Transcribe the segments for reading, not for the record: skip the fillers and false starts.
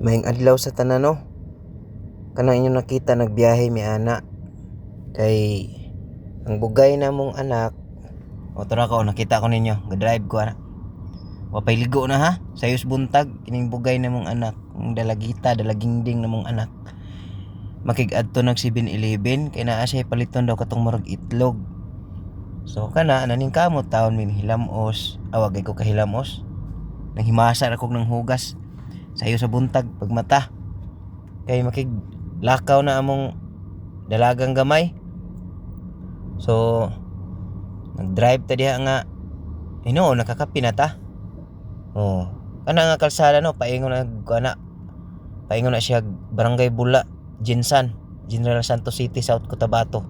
Maayong adlaw sa tanan, no. Kanang inyong nakita, nagbiyahe mi ana kay ang bugay namong anak o tura ko nakita ko ninyo, ga-drive ko ana. Wa pay ligo na ha, sayos buntag kining bugay namong anak, ang dalagita, dalagingding namong anak. Makig-adto nag 7-Eleven kay naa siya paliton daw katong murag itlog. So kana naning kamot taon min hilamos, awag ko kahilamos. Nang himasa ra kog nang hugas. Sayo sa buntag pagmata. Kay makig lakaw na among dalagang gamay. So nag-drive ta diha nga hinuon nakakape na ta. Oh, kana nga kalsada, no, paingon na ana. Paingon na siya Barangay Bula, GenSan, General Santos City, South Cotabato.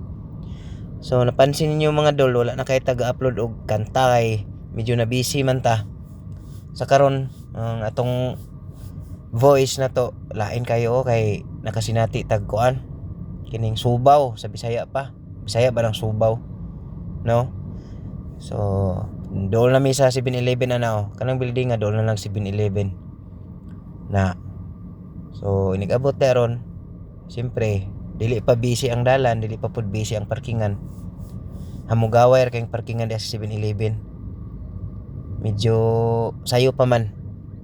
So napansin ninyo, mga dol, wala na kay taga-upload og kanta kay medyo na busy man ta. Sa karon ang atong voice na to lain kayo kay nakasinati tag kuan kining subaw sa Bisaya pa. Bisaya ba ng subaw? No? So, dool na mi sa 7-Eleven ana oh. Kanang building nga dool na lang 7-Eleven. Na. So, inig-abot ta ron. Siyempre, dili pa busy ang dalan, dili pa pud busy ang parkingan. Hamugaway ra kayong parkingan diha sa 7-Eleven. Medyo sayo pa man.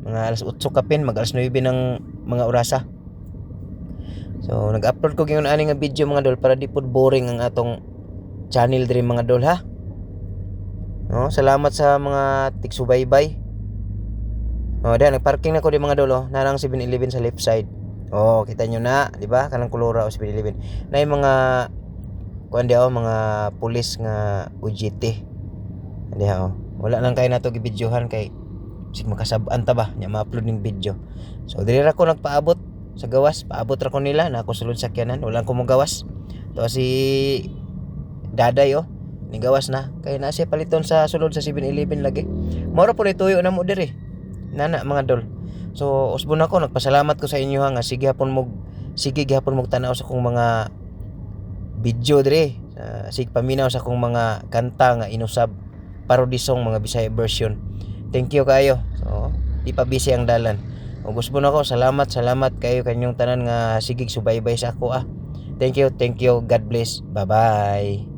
Mga alas 8 kapin, mag alas 9 ng mga orasa. So, nag-upload ko gyud ani nga video, mga dol, para di pud boring ang atong channel diri, mga dol, ha. No, salamat sa mga tigsubaybay. Oh, diha nagparking na ko di, mga dol, oh. Narang 7-Eleven sa left side. Oh, kita nyo na, di ba? Kanang kulora o 7-Eleven. Na yung mga kuan diha oh, mga pulis nga OJT. Diha oh. Wala lang kay nato gibidyohan kay sig makasab-an ta ba nya ma-upload ning video. So diri ra ko nagpaabot sa gawas, paabot ra ko nila na ako sulod sakyanan, wala ko mo gawas. To si Daday oh, ni gawas na kay na siya paliton sa sulod sa 7-Eleven lagi. Moro po ni tuyo na mo diri. Nana, mga dol. So usbon ako, nagpasalamat ko sa inyo ha nga sige gihapon mo tanaw sa akong mga video dire. Sige paminaw sa akong mga kanta nga inusab, parody song, mga Bisaya version. Thank you kayo. So di pa busy ang dalan. Ug usbon ako, salamat, salamat kayo kanyong tanan nga sigig subaybay sa ako ah. Thank you, thank you. God bless. Bye-bye.